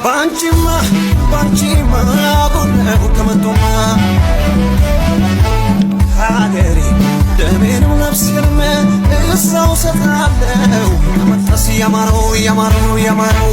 ባንቺማ ባንቺማ ጉድ ነው ከመጡማ ሀገሬ ደሜንም ነፍሴንም እዛው ሰጣለው ከመጣስ ያማረው ያማረው ያማረው።